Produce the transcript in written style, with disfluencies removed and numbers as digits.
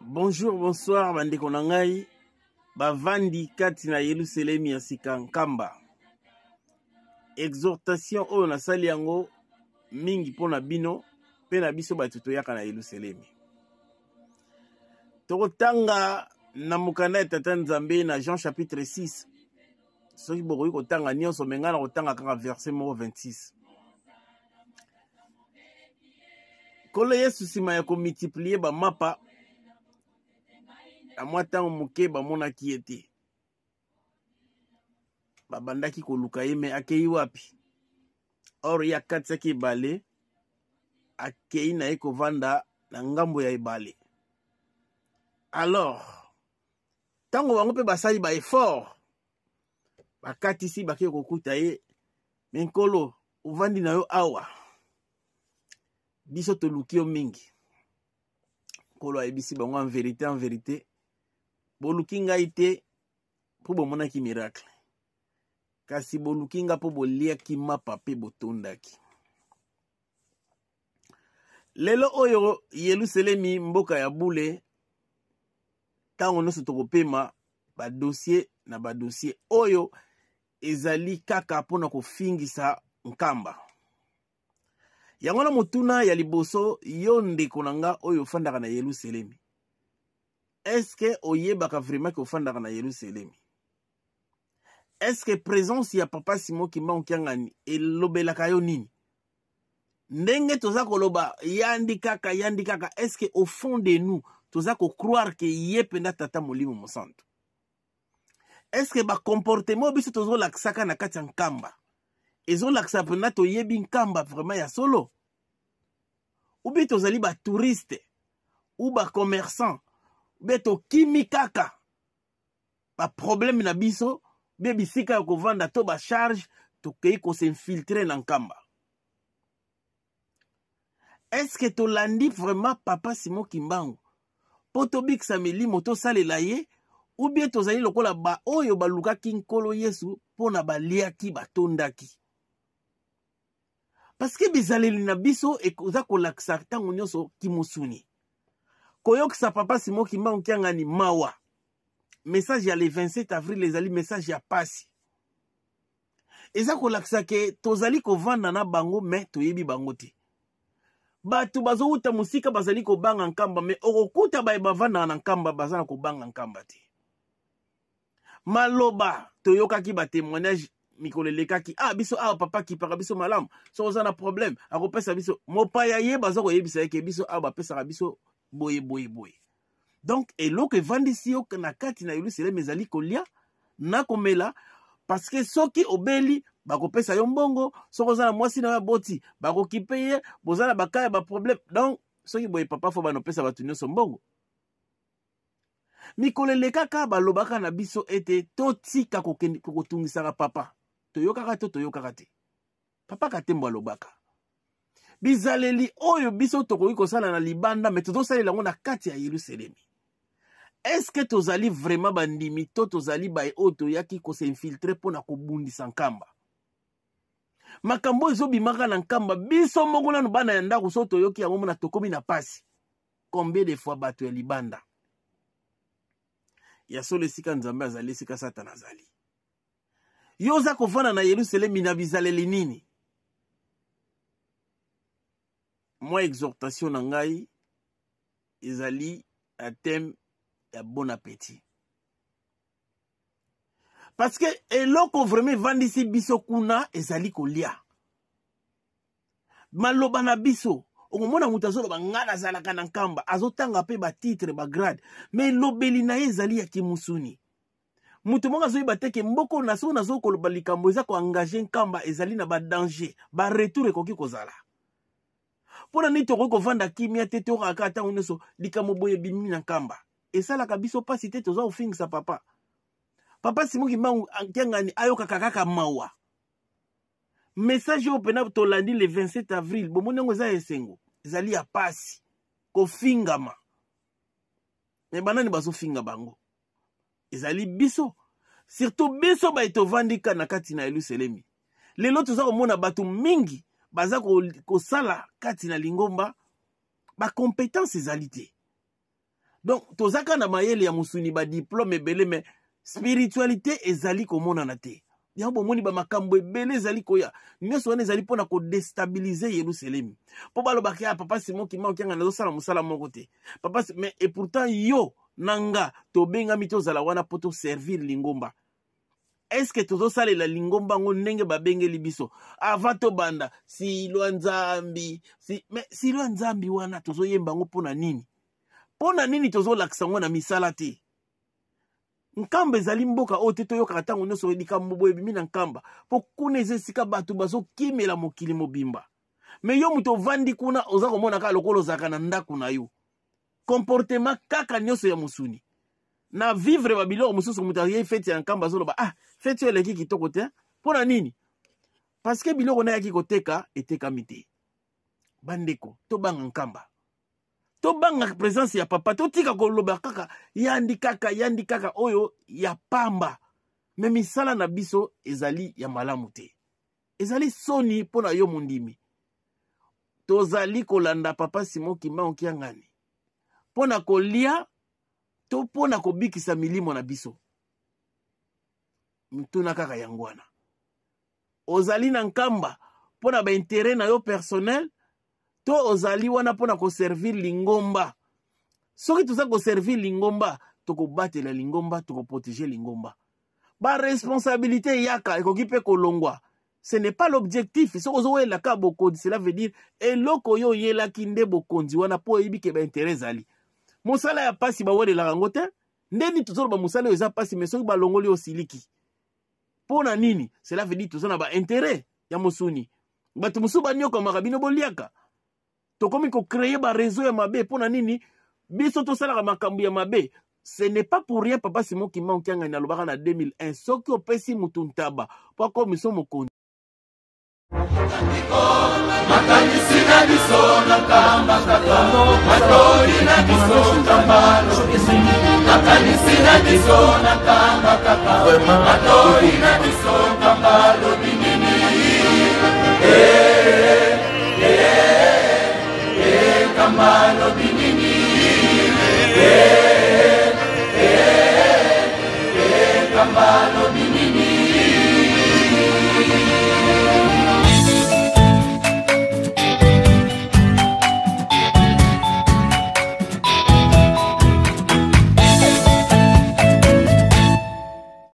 Bonjour, bonsoir bandeko na ngai bavandi kati na Yelusalemi ya sika Nkamba. Exhortation oyo nasali yango mingi mpo na bino mpe na biso bato toyaka na Yelusalemi. Tokotanga na mokanda ya Tata Nzambe na Jean chapitre 6 soki bokoki kotanga nyonso me ngai nakotanga kaka verset moko 26. Nkolo Yesu nsima ya komultiplie bamapa na mwa ntango moke bamonaki ye te, babandaki koluka ye me akei wapi? Or ye akatisaki ebale, akei na ye kovanda na ngambo ya ebale. Alors ntango bango mpe basali ba effort, bakatisi bakei kokuta ye, me Nkolo ovandi na yo awa, biso toluki yo mingi. Nkolo ayebisi bango en vérité, en vérité, boluki ngai te mpo bomonaki miracle, kasi boluki nga mpo boliaki mapa mpe botondaki. Lelo oyo Yelusalemi mboka ya bule, ntango nyonso tokopema badossier na badossier oyo ezali kaka mpo na kofingisa Nkamba. Yango wana motuna ya liboso, yo ndeko na nga oyo ofandaka na Yelusalemi, eske oyebaka vraiment ke ofandaka na Yelusalemi? Eske présence ya papa Simon Kimbangu Kiangani elobelaka yo nini? Ndenge toza koloba yandi kaka yandi kaka, eske au fond de nous toza ko croire ke ye mpenza tata molimo mosantu? Eske ba comportement biso tozolakisaka na kati ya Nkamba ezolakisa mpenza toyebi Nkamba vraiment ya solo? Ou bien tozali ba touriste ou ba commerçant, ou bien tokimi kaka ba problème na biso, bien bisika ya kovanda to ba charge, tokei kos'infiltrer na Nkamba? Est-ce que tolandi vraiment papa Simon Kimbangu mpo tobikisa milimo, tosalela ye, ou bien tozali lokola baoyo balukaki Nkolo Yesu mpo na baliaki batondaki? Parce que bizaleli na biso eza kolakisa ntango nyonso kimosuni, koyokisa papa Simon Kimbangu Kiangani mawa. Message ya le 27 avril ezali message ya pasi, eza kolakisa ke tozali kovanda na bango me toyebi bango te. Bato bazowuta mosika bazali kobanga Nkamba, me okokuta baye bavandaka na Nkamba baza na kobanga Nkamba te. Maloba toyokaki ba témoignage mikolo elekaki, ah biso awa papa akipaka biso malamu, soki oza na problème akopesa biso. Mopaya ye baza koyebisa ye ke biso awa bapesaka biso boye boye boye. Donc eloko evandisi yo na kati na Yelusalemi ezali kolia na komela, parce que soki obeli bakopesa yo mbongo, soki oza na mwasi na yo aboti bakokipe ye, boza na baka ya ba problème. Donc soki boye papa fo banopesa bato nyonso mbongo. Mikolo elekaka balobaka na biso ete totika kotungisaka papa. Toyokaka to toyokaka te? Papa Katembo alobaka bizaleli oyo biso tokoki kosala na libanda, me tozosalela yango na kati ya Yelusalemi. Eske tozali vraiment bandimi to tozali baye oyo toyaki kos'infiltrer mpo na kobundisa Nkamba? Makambo oyo ezobimaka na Nkamba, biso moko nanu bana ya ndako so toyoki yango mona tokomi na pasi. Combien de fois bato ya libanda ya solo, esika Nzambe azali, esika Satana azali. Yo oza kovanda na Yelusalemi na bizaleli nini? Mwa exhortation na ngai ezali na thème ya bon appétit, parce que eloko vraiment evandisi biso kuna ezali kolia. Maloba na biso, okomona moto azoloba ngai nazalaka na Nkamba, azotanga mpe ba titre, ba grade, mais elobeli na ye ezali ya kimusuni. Moto moko azoyeba te ke mboko na soki nazo koloba likambo eza koengage Nkamba, ezali na ba danger, ba retour ekoki kozala. Mpo na nini tokoki kovanda kimia te? Toyokaka ntango nyonso likambo boye ebimi na Nkamba, esalaka biso mpasi te. Toza kofingisa papa, papa Simon Kimbangu Kiangani ayokaka kaka mawa. Message oyo mpena tolandi le 27 avril, bomoni yango eza esengo, ezali ya pasi kofingama. Me banani bazofinga bango? Ezali biso, surtout biso baye tovandi na kati na Yelusalemi. Lelo toza komona bato mingi baza kosala kati na lingomba, ba compétence ezali te. Donc toza kaka na mayele ya mosuni, badiplome ebele, mais spiritualité ezali komonana te. Yango bomoni bamakambo ebele ezali koya, nyonso wana ezali mpona kodestabilize Yerusalemi, mpo balobaka ya papa Simon Kimbangu Kiangani azosala mosala moko te, papa. Mais et pourtant yo na nga tobengami tozala wana mpo toservir lingomba. Eske tozosalela lingomba yango ndenge babengeli biso? Avant tobanda silwa nzambi si, mais silwa nzambi wana tozoyemba yango mpo na nini? Mpo na nini tozolakisa yango na misala te? Nkamba ezali mboka oyo te toyokaka ntango nyonso likambo boye ebimi na Nkamba, mpo kuna eza esika bato bazokimela mokili mobimba. Me yo moto ovandi kuna, oza komona kaka lokola ozalaka na ndako na yo, comportement kaka nyonso ya mosuni na vivre babiloko mosusu. Moto ayei feti ya Nkamba, azoloba: "Ah, feti oyo eleki kitoko te." Mpo na nini? Parce que biloko nayaki koteka etekami te. Bandeko, tobanga Nkamba, tobanga présence ya papa, totika koloba kaka yandi kaka yandi kaka oyo ya pamba, me misala na biso ezali ya malamu te. Ezali soni mpo na yo mondimi. Tozali kolanda papa Simon Kimbangu Kiangani mpo na kolia to mpo na kobikisa milimo na biso? Mituna kaka yango wana. Ozali na Nkamba mpo na baintere na yo personnel to ozali wana mpo na koservir lingomba? Soki toza koservir lingomba, tokobatela lingomba, tokoprotege lingomba. Baresponsabilité eyaka, ekoki mpe kolongwa. Ce n'est pas l'objectif. Soki ozowela kaka bokonzi, cela veut dire eloko oyo oyelaki nde bokonzi wana, mpo oyebi ke baintere ezali. Mosala ya mpasi bawelelaka yango te. Ndeni tozoloba mosala oyo eza mpasi, mais soki balongoli, osiliki mpo na nini? Cela veut dire toza na baintere ya mosuni. Bato mosusu banyokamaka, bino boliaka. Tokomi kocreye bareseau ya mabe. Mpo na nini biso tosalaka makambo ya mabe? Ce n'est pas pour rien papa Simon Kimbangu Kiangani alobaka na 2001: soki opesi mutu ntaba mpo akomiso mokonzi. Makanisi na biso na Nkamba kaka, matoi na biso Nkamba. Makanisi na biso na Nkamba kaka, matoi na biso Nkamba lobi.